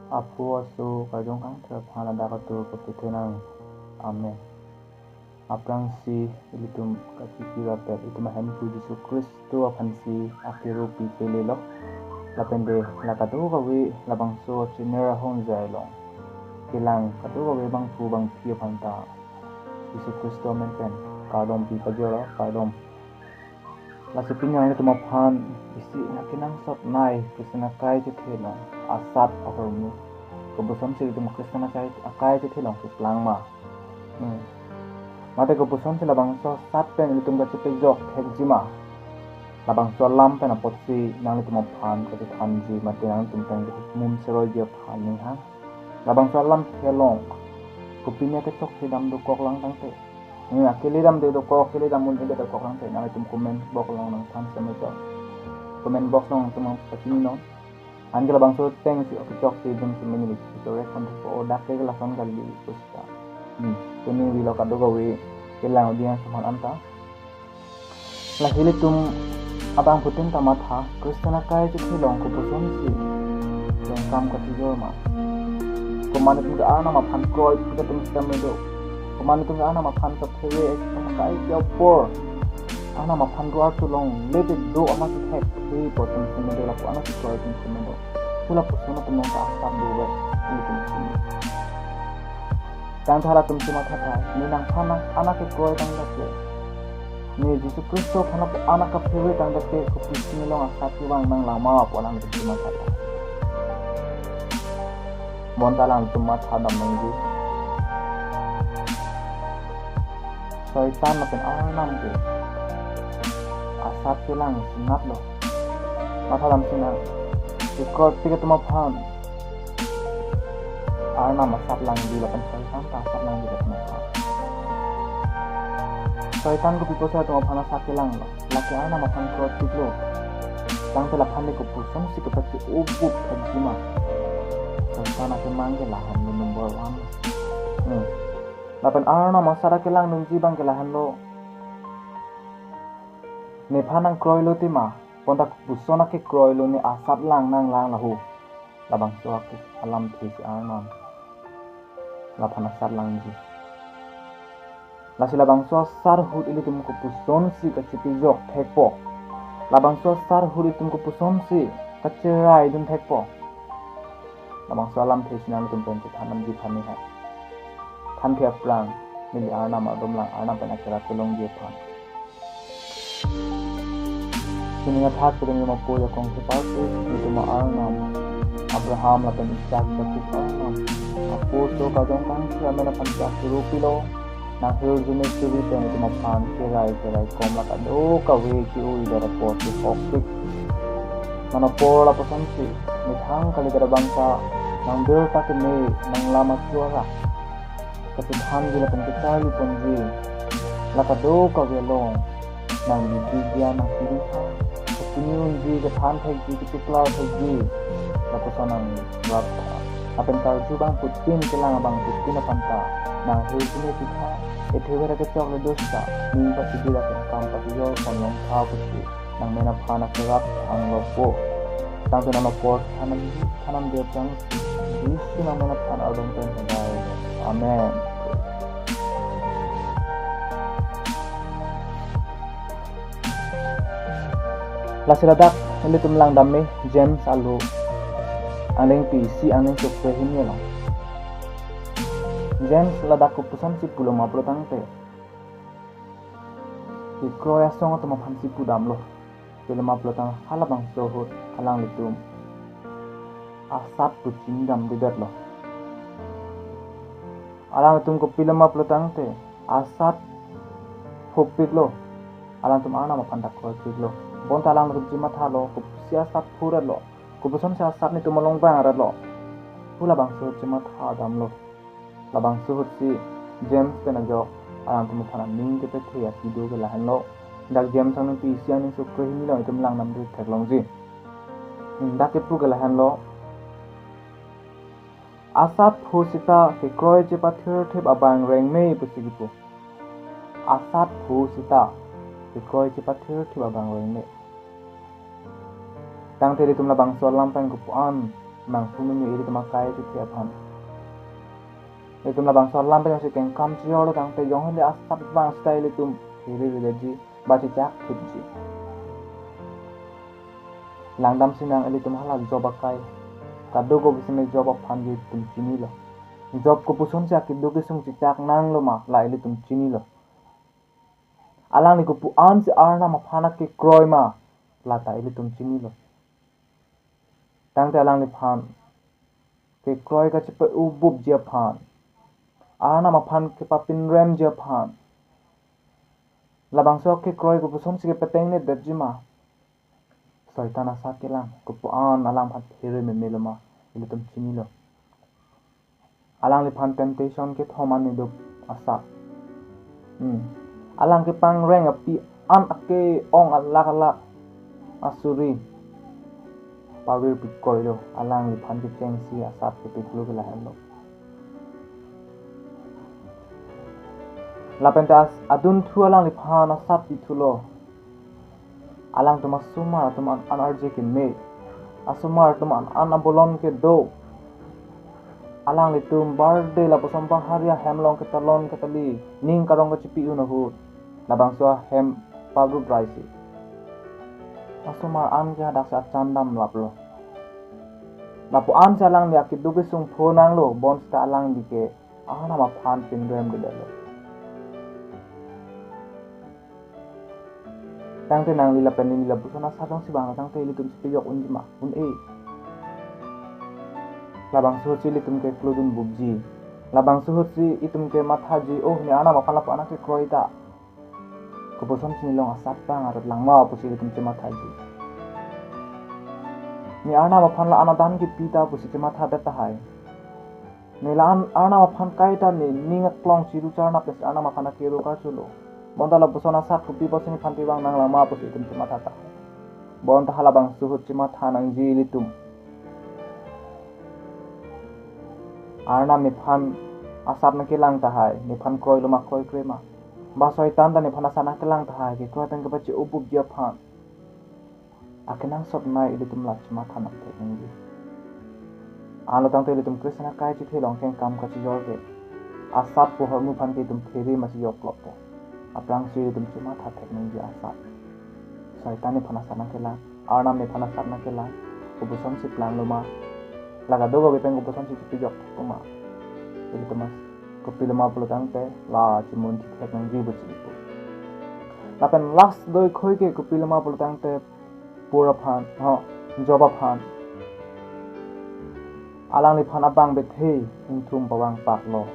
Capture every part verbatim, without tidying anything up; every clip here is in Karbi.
Apo aso karjong kangthir aphan ladak atur kapithenang. Amen. Aphrangsi ilitum kachipi rapet, ilitum aHemphu Jisu Khristo aphansi akiru pi kelelo. Lapen de la kadokave labangso channel ahongjai along kelang kadokave bangphu bangphi aphan ta Jisu Khristo amen pen kardom pi pajirlo, kardom. Lasi pini nanglitum aphan isi nangkenangsot nai Christian akai chethe along asat ahormu. Kopusonsi ilitum Christian akai, akai chethe along keplang ma? Hmm. Mate kopusonsi labangso asat pen ilitum kachepejok thekji ma? Labangso alam pen apotsi nanglitum aphan kachethanji mate nanglitum pen kachemum seroiji aphan ninghang. Labangso alam kelong kopine kechok kedam dokok lang tangte. Hmm, akele damde dokok, akele dam un-e dokok lang tangte nanglitum comment box along nangthan semeto. Comment box along nangtum pachini non. Anke labangso atengsi kechok kedam si mini lik si torek kon po, o dak ke lason kali pusita. Hmm, tuni vilo kadokave kelang audience aphan anta. Lasi ilitum abangphutin ta matha, Christian akai chethe along kopusonsi lengkam kachijor ma? Komat atum ke Arnam aphan kroipik atum sitame do. Komat atum ke Arnam aphan kaphere akai ke apor, Arnam aphan ro artu longle te do, amat kethek thepik atum sitame do, lapu anak kroi atum sitame do. Pu lapuson atum along ta asat dovek ilitum sitame. Tangte halatum chematha tahai, ne nangphan nang anak kekroi tangte, ne Jisu Khristo aphan lapu anak kaphere tangte kopisi ne along asat kevang nanglang ma pu alangtum chematha tahai. Bonta alangtum matha dam nangji. Soitan lapen Arnam ke asat kelang sinat lo. Matha dam sinang. Kekroipik atum aphan Arnam asat langji lapen Soitan ta asat langji lapen asat. Soitan kopi pusi atum aphan asat kelanglo? Lake Arnam aphan kroipiklo. Tangte laphan le kopusonsi kepachi-obup thekji ma? Soitan akemang ke lahenlo number one. Hmm. Lapen Arnam asat akelang dunji abang ke lahenlo. Nephan nangkroilo tema, bonta kopuson akekroilo ne asat lang nanglang laho. Labangso ake alamthe si Arnam laphan asat langji. Lasi labangso asat ahut ilitum kopusonsi kachepejok thekpo? Labangso asat ahut ilitum kopusonsi kacherai dun thekpo? Labangso alamthe si nangtum pen chethan damji aphan ni hai. Thanpi aphrang neli Arnam ardom lang, Arnam pen akerap kelongji aphan. Sining athak keding lima puluh ya kong separpik, ilitum Arnam Abraham lapen Isak, Jakob Arnam. Apo aso karjong kangthir amen aphan chak surupi lo. Nanghirjume suri pen ilitum aphan kerai kerai kom la kadokave ke-o-i dara apot ke hokpik. Mano apor lapuson si methang kali dara abang ta nangbirta keme, nanglam achuara kachethanji lapen kacharli ponji. La kadokave along nangli bigyan, nangpidun tha, kachini unji, kathan thekji, kachiklar thekji, lapuson nangrap tha. Lapen karju abangphutin, kelang abangphutin aphan ta nanghirjume pitha, ethe vera kechok le dosta, ning pachidi lapen kam pachijor pon long tha pusi nangmen aphan akerap thanglo po. Tangte non apor thanam, thanam de aphrang Jisu nangmen aphan ardom pen hagai. Amen. Lasi ladak ilitum langdam me James alo angdengpi isi angdengso krehini along. James ladak kopusonsi pulo ma pulo tangte, kekroi asong atum aphansi pudamlo. Pilo ma pulo tangte halabangso ahut alanglitum asat pu chingdam dedetlo. Alanglitum kopilo ma pulo tangte asat phopiklo. Alangtum Arnam aphan ta kroipiklo. Bonta alanglitum chemathalo, kopusi asat phuretlo, kopusonsi asat netum along vangretlo, pu labangso chematha damlo. Labangso ahut si James pen ajok alangtum aphan aning kepethe akedo ke lahenlo. Dak James angdengpi isi angdengso krehini along itum langdam theklongji. Dak kepu ke lahenlo. Asat phu seta kekroi chepathirthip abang rengme pusi kipu. Asat phu seta kekroi chepathirthip abang rengme. Tangte ilitum labangso alam pen kopuan nangphu meme ilitum akai chethe aphan. Ilitum labangso alam pen jongsi kengkam chijorlo tangte, jongsi asat vang seta ilitum phere redetji, ba chechakthipji. Langdamsi nang ilitum hala Job akai. Kadokave seme Job aphan ilitum chinilo. Job kopuson si akeduk kesung chechak nanglo ma, la ilitum chinilo. Alangli kopu-an si Arnam aphan akekroi ma, lata ilitum chinilo. Tangte alangliphan kekroi kachepe-ubupji aphan, Arnam aphan kepapinremji aphan, labangso kekroi kopuson si kepetengnedetji ma, Soitan asat kelang, kopu-an alangphan phere memelo ma, ilitum chinilo. Alangliphan temptation kethom an iduk asat. Hmm. Alang kepangreng api an ake-ong alak alak asuri pavir pikoilo, alangliphan kechengsi asat kepiklo ke lahenlo. Lapen ta as-, adunthu alangliphan asat pithulo. Alangtum asomar atum an, an arje keme. Asomar atum an, an abolon kedo. Alanglitum barde lapuson bahari ahem along ketalon ketali, ning karong kachepi-un ahut, labangso ahem pabrup raisi asomar an ke hadak si achan damlaplo. Lapu-an si alangli akeduk kesung pho nanglo, bonseta alangli ke Arnam aphan pinremdedetlo. Tangte nangli lapen neli lapuson asat jongsi vanglo tangte ilitum si pejok unji ma, un-e. Labangso ahut si ilitum keklodunbupji. Labangso ahut si itum kemathaji, oh, ne Arnam aphan lapu-an akekroi ta, kopuson si nelong asat vang arat lang ma pusi ilitum chemathaji. Ne Arnam aphan la-an adan kipi ta pusi chemathadet tahai. Ne la-an Arnam aphan kaita ne ning aklong chiru charnap, Arnam aphan akero karchulo. Bonta lapuson asat kopi pusi nephan ti vang nanglang ma pusi itum chematha tahai. Bonta halabangso ahut chematha nangji ilitum. Arnam nephan asat nangkelang tahai, nephan kroilo ma kroikre ma. Ba Soitan ta nephan asat nangkelang tahai, kekroi pen kepache-ubupji aphan. Akenangsot nai ilitum la chematha nangthek nangji. Anlo tangte ilitum Christian akai chethe along kengkam kachijor ke, asat pu ahormu aphan ke itum phere ma chijoklopo. Aphrangsi ilitum chematha thek nangji asat. Soitan nephan asat nangkelang, Arnam nephan asat nangkelang, kopuson si planglo ma, la kadokave pen kopuson si chepejokpo ma. Ilitum as-, kopilo ma pulo tangte, la chemunthi thek nangji pusi pu. Lapen last do ikhoi ke kopilo ma pulo tangte, pur aphan, ho, Job aphan. Alangliphan abang bethe ingthum pavangpaklo.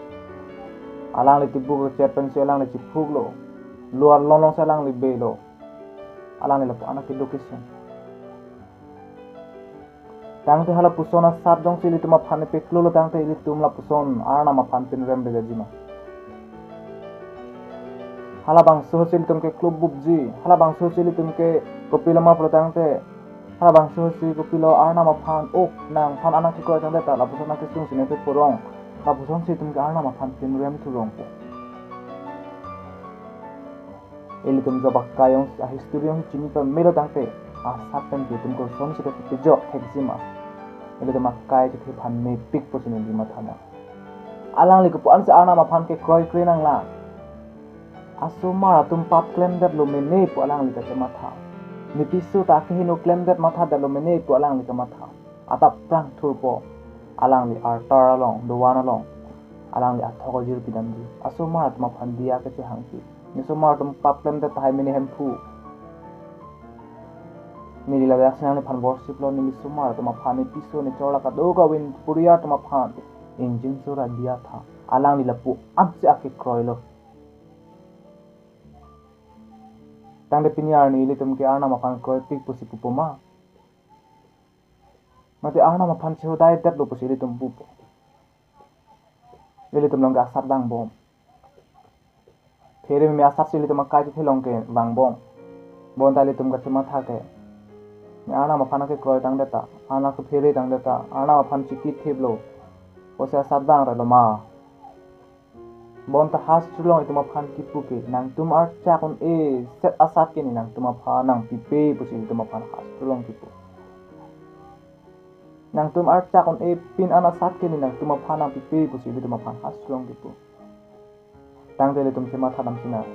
Alangli tibuk chet pensi alangli chiphuklo. Lo arlong along si alangli belo. Alangli lapu-an akeduk kesung. Tangte halapuson asat jongsi ilitum aphan ipeklolo tangte ilitum lapuson Arnam aphan pinremdedetji ma. Halabangso ahut si ilitum keklobupji, halabangso ahut si ilitum ke kopilo ma pulo tangte, halabangso ahut si kopilo Arnam aphan, oh, nangphan an akekroi tangte ta lapuson akesung si ne peporong, lapuson si itum ke Arnam aphan pinrem thurongpo. Ilitum Job akai along ahistory along chini pamelo tangte, asat pen ke itum koson si kepejok thekji ma. Ilitum akai chethe aphan mepik pusi neli matha nang. Alangli kopu-an si Arnam aphan kekroikre nanglang. Asomar atum pap klemdetlo mene pu alangli kachematha. Ne piso ta kehingno klemdet mathadetlo mene pu alangli kamatha. Atap prang thurpo. Alangli altar along, dovan along, alangli athok ajir pidamji. Asomar atum aphan diya kechehangpi. Ne somar atum pap klemdet tahai mene Hemphu. Neli ladak si nangliphan worship lo, neli somar atum aphan, ne piso ne chorla kadokave, puriar atum aphan ingjinso ra diya tha. Alangli lapu-an si akekroilo. Tangte pini arni ilitum ke Arnam aphan kroipik pusi pupo ma. Mate Arnam aphan chehodaidetlo pusi ilitum pupo. Ilitum along ke asat vangbom. Phere meme asat si ilitum akai chethe along ke vangbom. Bonta ilitum kachematha ke, ne Arnam aphan akekroi tangdet ta, Arnam kephere tangdet ta, Arnam aphan chikithiplo pusi asat vangrelo ma. Bonta hastro along itum aphan kipu ke, nangtum archak un-e set asat ke ne nangtum aphan nangpipe pusi itum aphan hastro along kipu. Nangtum archak un-e pin an asat ke ne nangtum aphan nangpipe pusi ilitum aphan haslong kipu. Tangte ilitum chematha dam sinang.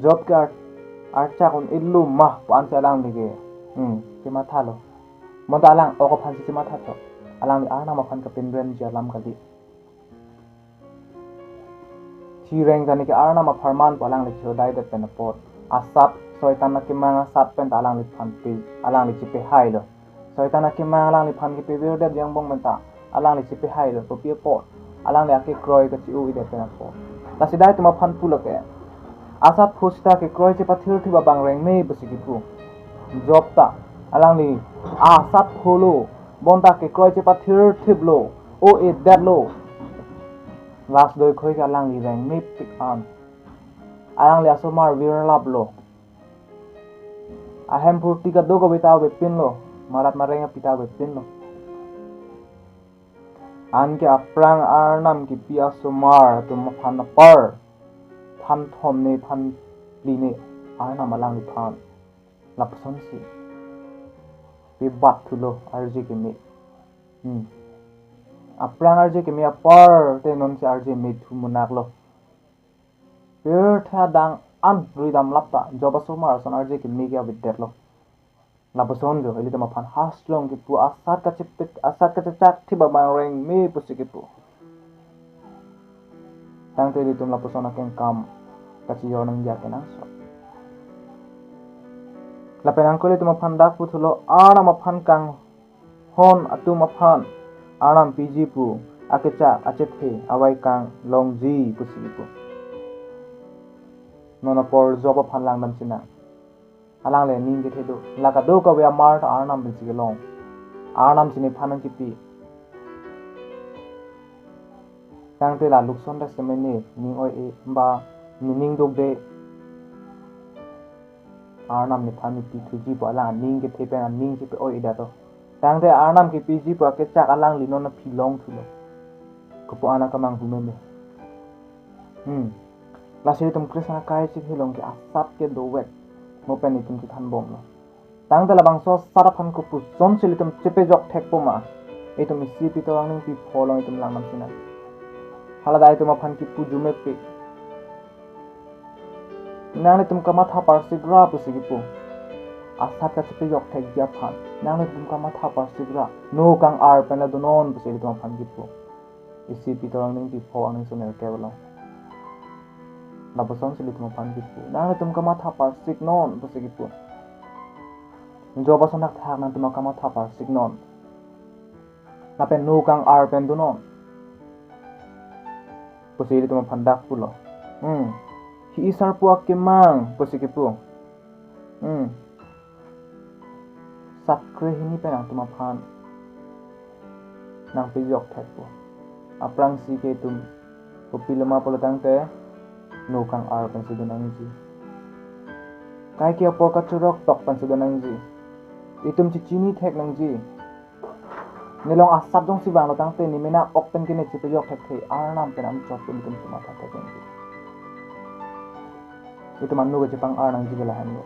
Job ke ar-, archak un-elo ma pu ansi alangli ke, hmm, chemathalo. Bonta alang ok aphansi chematha tho. Alangli Arnam aphan kapinrenji alam kali. Chireng jani ke Arnam apharman pu alangli chehodai det pen apot, asat, Soitan akemang asat pen ta alangliphan pe, alangli chepehailo. Soitan akemang alangliphan kepevirdet angbong pen ta alangli chepehailo. Kopi apot? Alangli akekroi kache-o-i det pen apot. Lasi dai itum aphan pulo ke, asat phu seta kekroi chepathirthip abang rengme pusi kipu. Job ta alangli asat phulo, bonta kekroi chepathirthiplo, o-e detlo. Last doi khoi ke alangli rengmepik an. Alangli asomar virlaplo. Ahem purti kadokave ta avepinlo. Marat mareng api ta avepinlo. Anke aphrang Arnam kipi asomar atum aphan apar than thom ne, than phli ne Arnam alangliphan lapusonsi pebat thulo arje keme. Hmm. Aphrang arje keme apar te nonsi arje me thu monaklo. Pirthe adang an ridam lap ta Job asomar ason arje keme ke avedetlo. Lapuson jo ilitum aphan haslong kipu, asat kachepik, asat kachechak thip abang rengme pusi kipu. Tangte ilitum lapuson akengkam kachijor nangji akenangsot. Lapen anke ilitum aphan dak puthulo, Arnam aphan kanghon atum aphan Arnam piji pu akechak achethe avaikang longji pusi kipu. Non apor Job aphan langdam sinang. Alangli aning kethe do. La kadokave amar ta Arnam pensi kelong. Arnamsi nephan nangkipi. Tangte la Lukeson ta semene ning oi-e ba nening dukde. Arnam nephan nepithuji pu alang aning kethe pen aning chepe-oi-e det to. Tangte Arnam kipiji pu akechak alangli non aphi long thulo. Kopu ana kamang humeme. Hmm. Lasi itum Christian akai chiphelong ke asat ke dovek. Mo pen itum chethan bomlo. Tangte labangso asat aphan kopusonsi ilitum chepejok thekpo ma. Itum isi Pitor angning pi pholong itum langdam sinang. Hala dai itum aphan kipu jumepik. Nanglitum kamatha parsikra pusi kipu. Asat kachepejok thekji aphan nanglitum kamatha parsikra. No kang-ar pen le donon pusi ilitum aphan kipu. Isi Pitor angning pi pho angning soner ke belong. Lapusonsi ilitum aphan kipu. Nanglitum kamatha parsik non pusi kipu. Job ason thakthak nangtum kamatha parsik non. Lapen no kang-ar pen donon pusi ilitum aphan dak pulo. Hmm. Hi-i sarpo akemang pusi kipu. Hmm. Sat krehini pen nangtum aphan nangpejok thekpo. Aphrangsi ke itum kopiloma pulo tangte no kang-ar pensi donangji. Kaike apor kachorok tok pensi donangji. Itum chichini thek nangji. Nelong asat jongsi vanglo tangte ne mena ok pen ke ne chepejok thekthe, Arnam pen amchot pen itum chematha thek nangji. Itum anu kachepang-ar nangji ke lahenlo.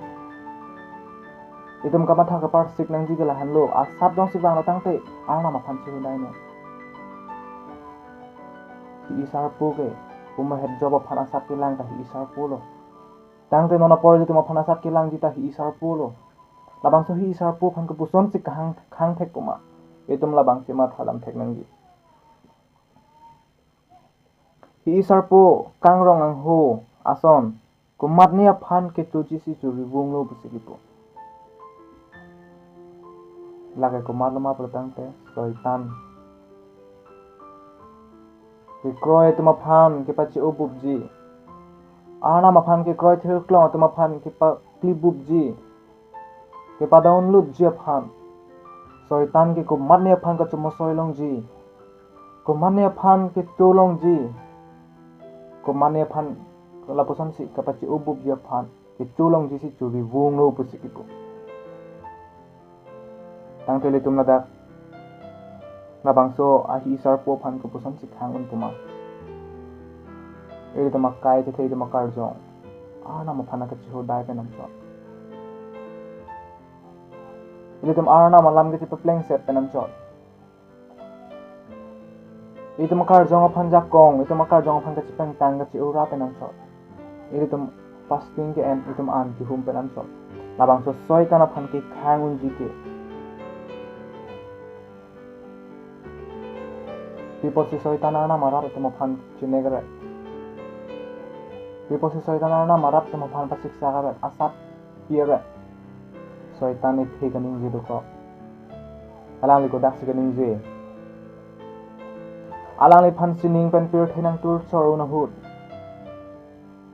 Itum kamatha kaparsik nangji ke lahenlo. Asat jongsi vanglo tangte Arnam aphan chehodai non. Hi-i sarpo ke, puma het Job aphan asat kelang ta hi-i sarpo lo. Tangte non apor ilitum aphan asat kelangji ta hi-i sarpo lo. Labangso hi-i sarpo aphan kopusonsi kahang, kahang thekpo ma. Itum labang chematha dam thek nangji. Hi-i sarpo kangrong angho ason komatne aphan kechoji si chorivunglo pusi kipu. Lake komatloma pulo tangte Soitan. Kekroi atum aphan kepache-obupji. Arnam aphan kekroi thirklong atum aphan kepaklibupji. Kepadownlutji aphan. Soitan ke komatne aphan kachomosoi longji. Komatne aphan kecho longji. Komatne aphan lapusonsi kapache-obupji aphan kecho longji si chorivunglo pusi kipu. Tangte ilitum ladak labangso ahi sarpo aphan kopusonsi khang un puma. Ilitum akai chethe itum akarjong Arnam aphan nangkachehodai pen nangchot. Ilitum Arnam alam kachepaplengset pen anchot. Itum akarjong aphan jakong, itum akarjong aphan kachepangtang kache-ura pen anchot. Ilitum fasting ke-en, itum an kehum pen anchot. Labangso Soitan aphan kekhang unji ke. Pi apotsi Soitan Arnam arat atum aphan chinek ret? Pi apotsi Soitan Arnam arat atum aphan pasiksak ret, asat pi ret? Soitan ethe kaningje dokok. Alangli kodaksi kaningje. Alangliphan sining pen pirthe nangtur chor un ahut,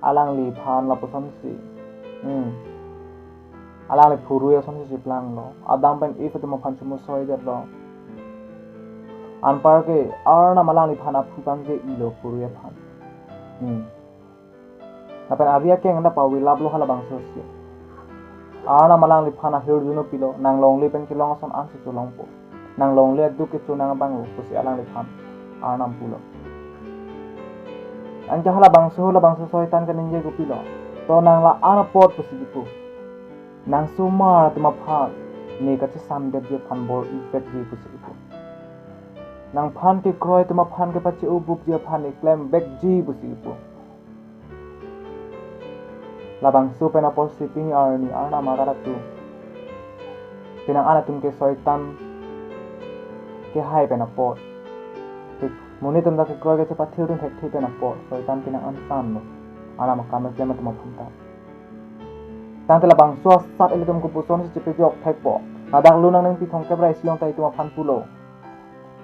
alangliphan lapusonsi, hmm, alangli phurui asonsi cheplanglo. Adam pen Eve atum aphan chumusoidetlo. Anparke Arnam alangliphan aphu kangje-ilo phurui aphan. Hmm. Lapen ari akeng anta pavilaplo halabangsosi. Arnam alangliphan ahirjuno pilo, nang longle pen kelong ason ansi cholongpo. Nang longle aduk kecho nang abanglo pusi alangliphan Arnam pulo. Anke halabangso, labangso Soitan kaningje kopilo? To nang la-an apot pusi kipu. Nang osomar atum aphan ne kachesandetji aphan bor-ivekji pusi kipu. Nangphan kekroi atum aphan kepache-obukji aphan ne klem vekji pusi kipu. Labangso pen apotsi pini arni Arnam arat atum, penang an atum ke Soitan kehai pen apot. Ke monit atum ta kekroi kachepathir dun thekthe pen apot, Soitan penang an sanlo. Arnam akam keklem atum aphan ta. Tangte labangso asat ilitum kopusonsi chepejok thekpo? Ladak Lun Angningpi Thomkep ra isi along ta itum aphan pulo.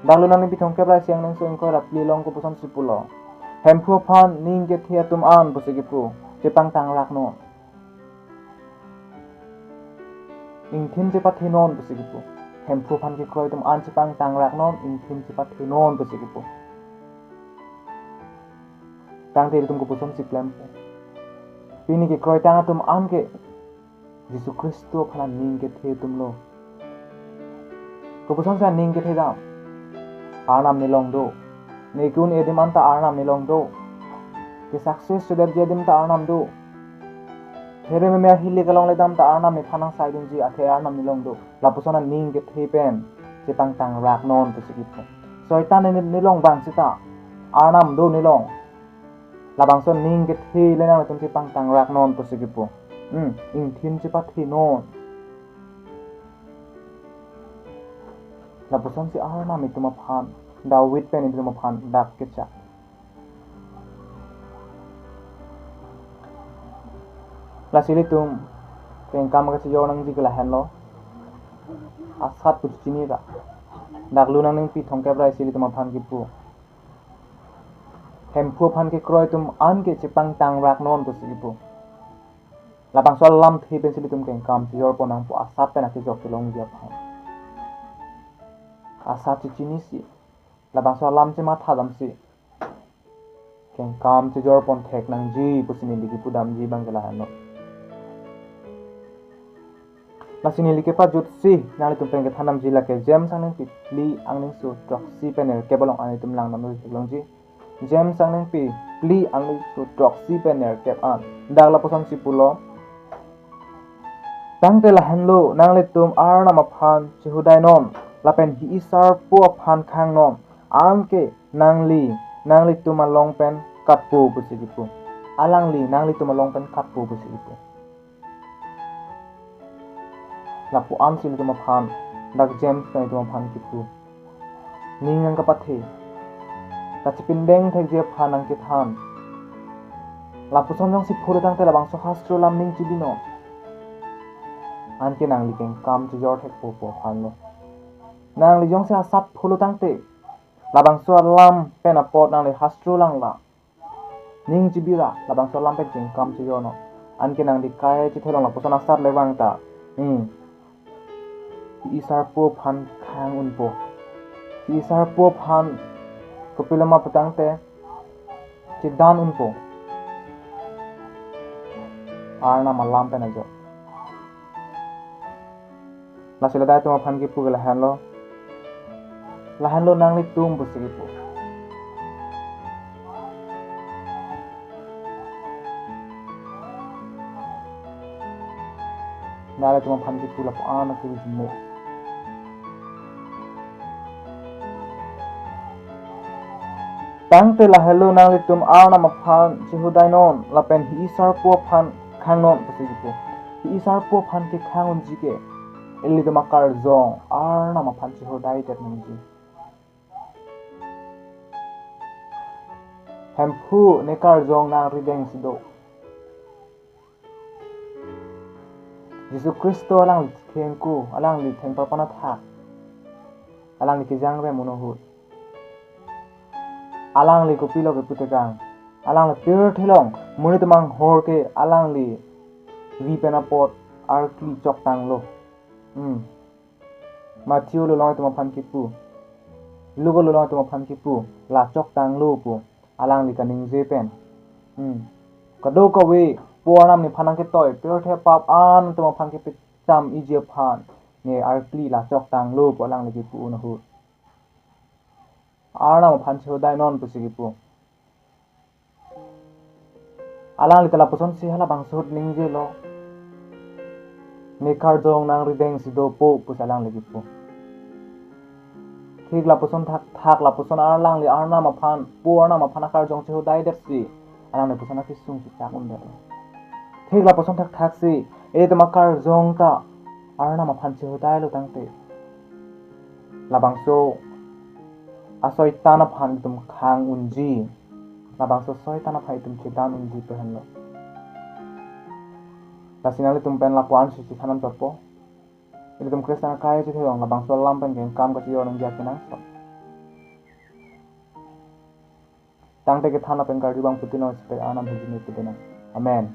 Dak Lun Angningpi Thomkep ra isi angdengso ingkoi ra phli along kopusonsi pulo? Hemphu aphan ning kethe atum an pusi kipu, chepangtang raknon. Ingthim chepathenon pusi kipu. Hemphu aphan kekroi atum an chepangtang raknon, ingthim chepathenon pusi kipu. Tangte ilitum kopusonsi klempo? Pini kekroitang atum an ke Jisu Khristo aphan aning kethe atumlo. Kopusonsi aning kethe dam? Arnam nelong do. Ne ke-un adim anta Arnam nelong do. Ke-success chodetji adim ta Arnam do. Here meme ahili kelongle dam ta Arnam nephan nangsaidunji, athe Arnam nelong do. Lapuson aning kethe pen chepangtang raknon pusi kipu. Soitan ne, nelong bang seta, Arnam do nelong. Labangso ning kethe le nangtum chepangtang raknon pusi kipu. Hmm, ingthim chepathenon. Lapusonsi Arnam itum aphan, David pen itum aphan dak kechak. Lasi ilitum kengkam kachejor nangji ke lahenlo. Asat pu chini ra. Dak Lun Angningpi Thomkep ra isi ilitum aphan kipu. Hemphu aphan kekroi atum an ke chepangtang raknon pusi kipu. Labangso alamthe pensi ilitum kengkam chejorpon nangpo, asat pen akejok kelongji aphan. Asat chechinisi, labangso alam chematha damsi kengkam chejorpon thek nangji pusi neli kipu damji abang ke lahenlo. Lasi neli kepajutsi nanglitum pen kethan damji lake James Angningpi phli angdengso throksi pen nerkep along an itum langdam theklongji. James Angningpi phli angdengso throksi pen nerkep an. Dak lapusonsi pulo. Tangte lahenlo, nanglitum Arnam aphan chehudainon, lapen hi-i sarpo aphan khangnon, anke nangli nanglitum along pen katpo pusi kipu. Alangli nanglitum along pen katpo pusi kipu. Lapu-ansi ilitum aphan dak James pen itum aphan kipu. Ning nangkapathe, kachepindeng thekji aphan nangkethan. Lapuson jongsi pholo tangte labangso hastro alam ning chibinon. Anke nangli kengkam chejor thekpo pu aphanlo. Nangli jongsi asat pholo tangte labangso alam pen apot nangli hastro langlang, ning chibi ra, labangso alam pen kengkam chejornon. Anke nangli kai chethelong lapuson asat le vang ta, hmm, hi-i sarpo aphan khang unpo. Hi-i sarpo aphan kopiloma pu tangte chedan unpo. Arnam alam pen ajok. Lasi ladak itum aphan kipu ke lahenlo. Lahenlo nanglitum pusi kipu. Nanglitum aphan kipu lapu-an akimi jimo. Tangte lahelo nanglitum Arnam aphan chehudainon lapen hi-i sarpo aphan khangnon pusi kipu. Hi-i sarpo aphan kekhang unji ke ilitum akarjong Arnam aphan chehudaidet nangji. Hemphu, ne karjong nang rideng si do. Jisu Khristo alangli thengku, alangli thengparpan athak, alangli kejangrem un ahut, alangli kopilo kepu tekang, alangli pirthe along monit amang hor ke alangli vi pen apot arkli choktanglo. Hmm. Matthew along itum aphan kipu, Luke along itum aphan kipu, la choktanglo pu alangli kaningje pen. Hmm. Kadokave po Arnam nephan nangketoi, pirthe pap an itum aphan kepacham iji aphan ne arkli la choktanglo pu alangli kipu un ahut, Arnam aphan chehudainon pusi kipu. Alangli ta lapusonsi halabangso ahut ningjelo. Ne karjong nang rideng si dopo pusi alangli kipu. Thik lapuson thakthak, lapuson alangli Arnam aphan, po Arnam aphan akarjong chehudaidet si alangli lapuson akesung chechak undetlo. Thik lapuson thakthak si ilitum akarjong ta Arnam aphan chehudailo tangte, labangso asoitan aphan itum khang unji, labangso asoitan aphan itum chedan unji pu henlo. Lasi nanglitum pen lapu-an si chethan nangchotpo. Ilitum Christian akai chethe along labangso alam pen kengkam kachejor nangji akenangsot. Tangte kethan pen karju abang putino sipet Arnam hejine putino. Amen.